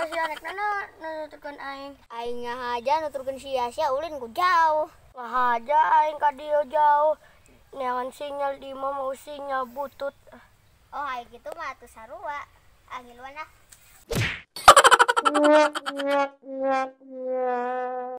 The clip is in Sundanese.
Sia rek naon nuturkeun aing? Aing ngahaja nuturkeun sia, sia ulin ku jauh. Ngahaja aing ka dieu jauh. Neangan sinyal di imah mau sinyal butut. Oh, ai kitu mah atuh sarua. Ah, ngiluan ah.